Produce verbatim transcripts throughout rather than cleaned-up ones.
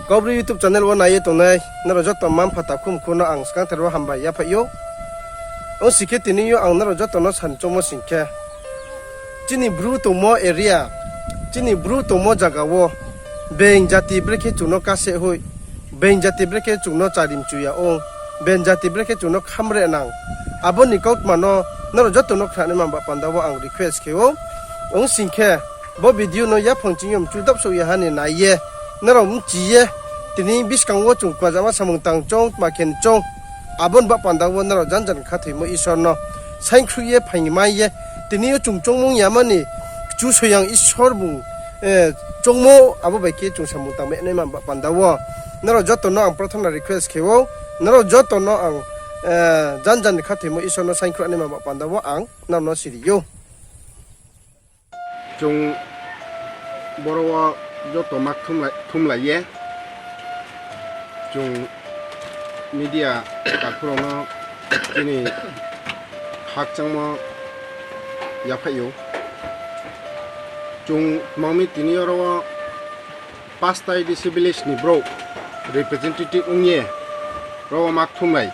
Kaubru YouTube channel wo nai ye tongnai nrao joto mma-mpha takhu mkhu no ang skangther wo hambai yaphaih ou. Ong sing khe tini yo ang nrao joto no san choungmo sing khe, chini Bru tongmo area, chini Bru tongmo zaga wo being jati brekhe chung no kaseh hoih, being jati brekhe chung no charimchu ya ong, being jati brekhe chung no khamre nang. Abo ni kautma no nrao joto no khnanaima ba panda wo ang request khe ou. Ong sing khe, bo video no yaphang ching yo mchu dapsouh ya ha ni nai ye, nrao mchi ye, tini buskang wo chung kmajama samung tang choung, tma khe choung, abo ni ba panda wo nrao janjan khathoimo Isor no saingkhruh ye phaingmai ye, tini yo chung choungmung yama ni Kchusoyang Isor bung, eh, choungmo abo bai khe chung samung tangmai naima ba panda wo nrao joto no ang prathana request khe ou, nrao joto no ang, eh, janjan khathoimo Isor no saingkhruh naima ba panda wo ang nrao no siri ou. Chung boro wo joto ma kthumlai, kthumlai ye, chung media takhu rao no chini khakchangmo yaphaih ou. Chung tma mi tini yo ro wo Pasta A D C village ni brouh representative ong ye ro wo ma kthumlai.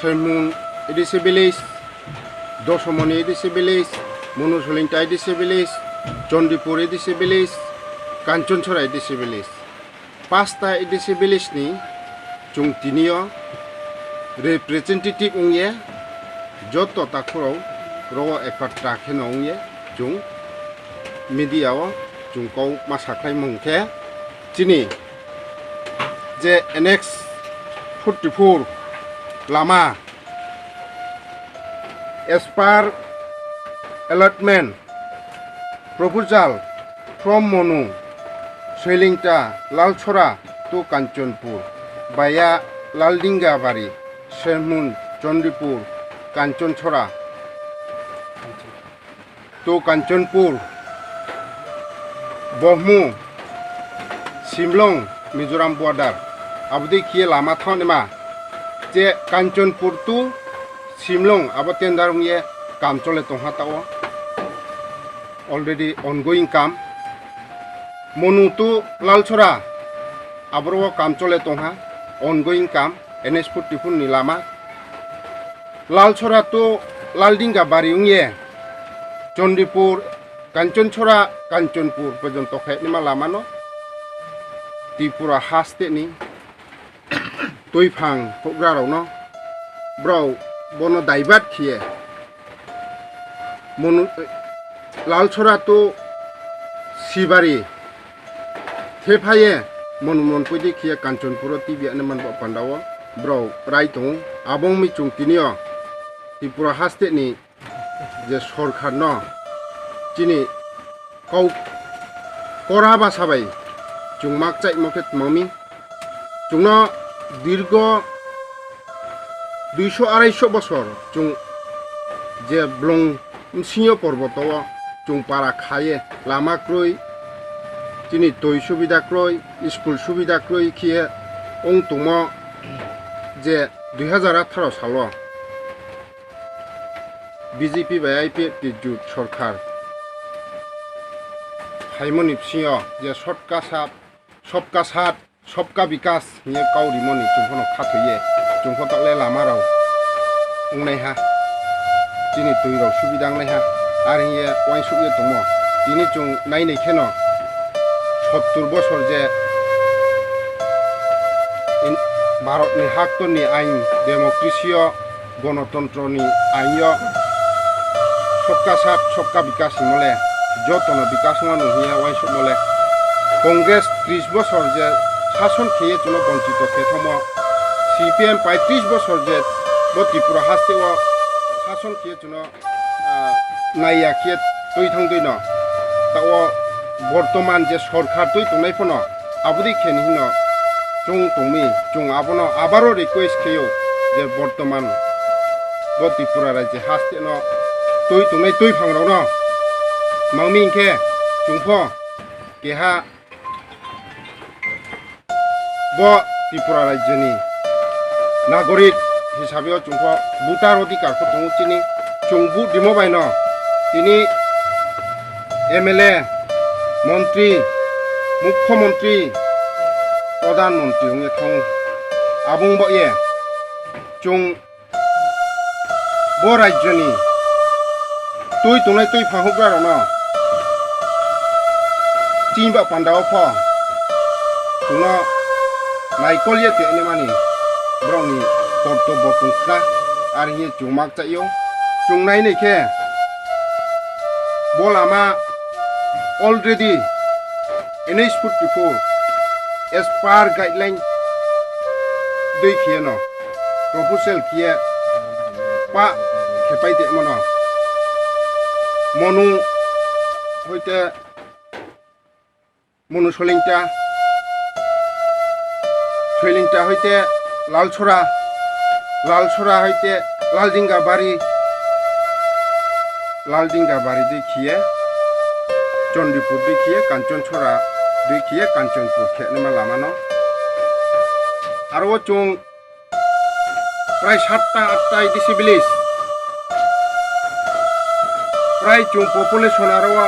Sermon A D C village, Dosomoni A D C village, Monusolingta A D C village, Chondipur A D C village, Kanchonchora A D C village. Pasta A D C village ni chung tini yo representative ong ye joto takhu rao ro wo ekatra khe no ong ye chung media wo chung kau ma sakhlaimung khe chini je N H forty four lama as per allotment proposal from Monu, Soilingta, Lalchora to Kanchanpur via Laldingabari, Sermon, Chandipur, Kanchanchora to Kanchanpur, Bohmu, Simlong, Mizoram border, abo dei khe ye lama thanngnaima, je Kanchanpur to Simlong abo tender ong ye kam chole tong ha taoh wo. Already ongoing kam. Monu to Lalchora, aboro wo kam chole tong ha, ongoing kam, N H forty four ni lama. Lalchora to Laldingabari ong ye, Chandipur, Kanchanchora, Kanchanpur porjonto khe naima lama no Tripura haste ni tuiphang houhgra rao no, brao bono divert khe ye, Monu-, Lalchora to Sibari thepha ye, Monu Monpui dei khe ye Kanchanpur wo tibi ya naima ba panda wo brao rai tong ou. Abo ong mi chung tini yo Tripura haste ni je sorkar no chini kau kora bsa bai chung ma kchaihmo khe tma mi, chung no dirgo duiso araiso bosor chung je blung bsing yo porboto wo chung para kha ye lama kroi, chini toi subida kroi, school subida kroi khe ye ong tongmo je dui hazar atharo sal wo B J P bai I P F T jut sorkar phaimo ni bsing yo je Sabka Saath, Sabka Saath, Sabka Vikas hing ye kau rimo ni chung pho no khathoi ye, chung pho taoh le lama rao ongnaiha, chini toi rao subida ongnaiha, are hing ye uaingsouh ye tongmo. Tini chung nainai khe no sottur bosor je Bharat ni haktor ni ain, democracy yo, gonotontro ni ain yo, Sabka Saath, Sabka Vikas hingmo le, joto no Vikas ongma no hing ye uaingsouhmo le, Congress tris bosor je sason khe ye chung no bonchito khe thanngmo, C P M paitris bosor je bo Tripura haste wo sason khe ye chung no nai ya khe tui thanng dei no, taoh wo bortoman je sorkar tui tongnai pho no abo dei khe ni hing no chung tong mi, chung abo no abaro request khe ou je bortoman bo Tripura raijyo haste no tui tongnai tuiphang rao no mang mi hing khe chung pho keha bo Tripura raijyo ni nagorik hisabe wo chung pho voter odhikar pho tong ou chini, chung vote rimo bai no tini M L A, montri, mukho montri, prodhan montri ong ye thanng ou. Abo ong baoh ye chung bo rajyo ni tui tongnai tuiphang houhgra rao no chini ba panda wo pho chung no naikol ye tongnaima ni brao ni kortobbo tong khna, are hing ye chung makchai ou. Chung nai nai khe bo lama already N H forty-four as per guideline dei khe ye no proposal khe ye pah khepai tongmo no Monu hoite Monu Soilingta, Soilingta hoite Lalsora, Lalsora hoite Laldingabari, Laldingabari dei khe ye Chondipur dei khe ye Kanchonsora dei khe ye Kanchonpur khe naima lama no. Aro wo chung prai satta atta A D C village, prai chung population aro wo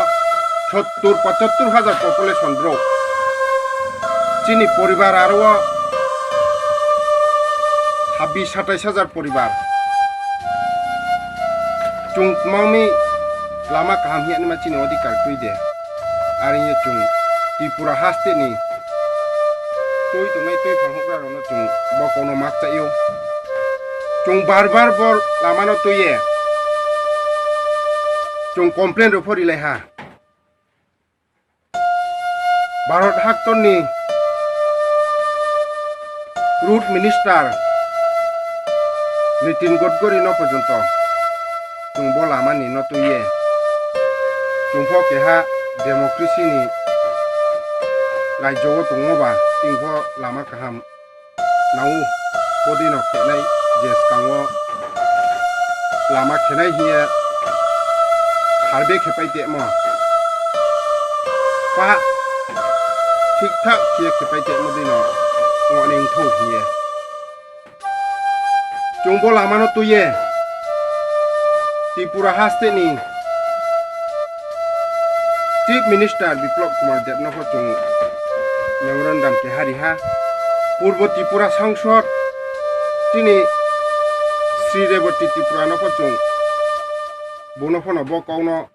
sottor pochattor hajar population brouh. Chini poribar aro wo sabbish satais hajar poribar. Chung kmang mi lama kaham hing ye naima chini odhikar kroi de. Are hing ye chung Tripura haste ni tui tongnai tuiphang houhgra rao no chung bo kau no makchai ou. Chung bar bar bo lama no tui ye chung complain rao pho rilai ha. Bharot haktor ni road minister Nitin Gadkari no porjonto chung bo lama ni no tui ye, chung pho keha democracy ni rajyo wo tongmo ba, chini pho lama kaham nang ou, bodei no khenai, je skang wo lama khenai hing ye survey khepai tongmo, pah thik thak khe ye khepai tongmo dei no ong nai thou hing ye chung bo lama no tui ye Tripura haste ni Chief Minister Biplab Kumar Deb no pho chung memorandum keha ri ha. Purbo Tripura sangsod chini Sri Rebati Tripura no pho chung, bung no pho no bo kau no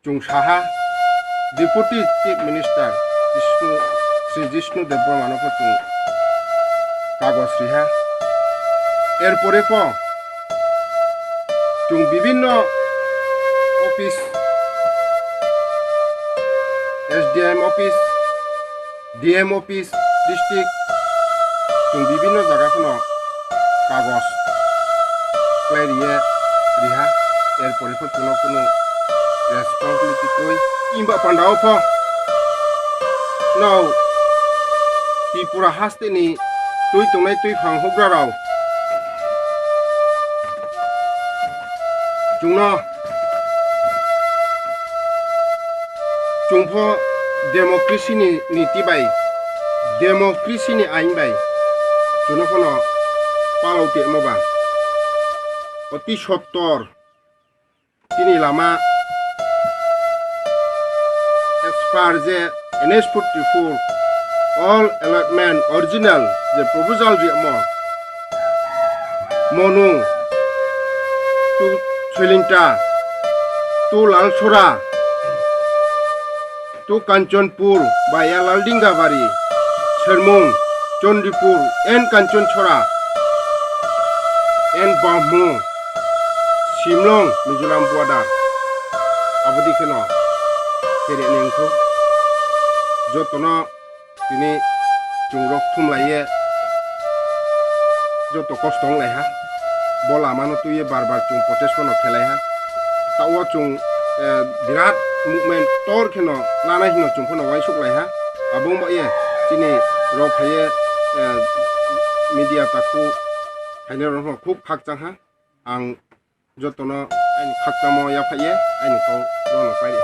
chung sa ha. Deputy Chief Minister Jishnu, Sri Jishnu Debbarma no pho chung kagos ri ha. Er pore pho chung bibinno office, S D M office, D M office, district, chung bibinno zaga pho no kagos klái ri ye ri ha. Er pore pho chung no kuno responsibility kroi. Himba panda wo pho no Tripura haste ni tui tongnai tuiphang houhgra rao chung no, chung pho democracy ni niti bai, democracy ni ain bai chung no pho no palao tongmo ba, oti sottor chini lama as per je N H forty-four, all allotment original je proposal rimo, Monu to Soilingta to Lalsora to Kanchanpur via Laldingabari, Sermon, Chandipur and Kanchansora and Bahmo, Shillong, Mizoram border. Abo dei kheno khere nengthou. Joto no tini chung rokthumlai ye joto kosto onglai ha. Bo lama no tui ye bar bar chung protest pho no khelai ha. Taoh wo chung birat movement ktor kheno lanai hing no chung pho no uaingsouhlai ha. Abo ong ba ye chini rao phai ye media takhu phainai rao no khub khakchang ha. Ang joto no aini khakchangmo yaphaih ye aini kau rao no pai ri ha.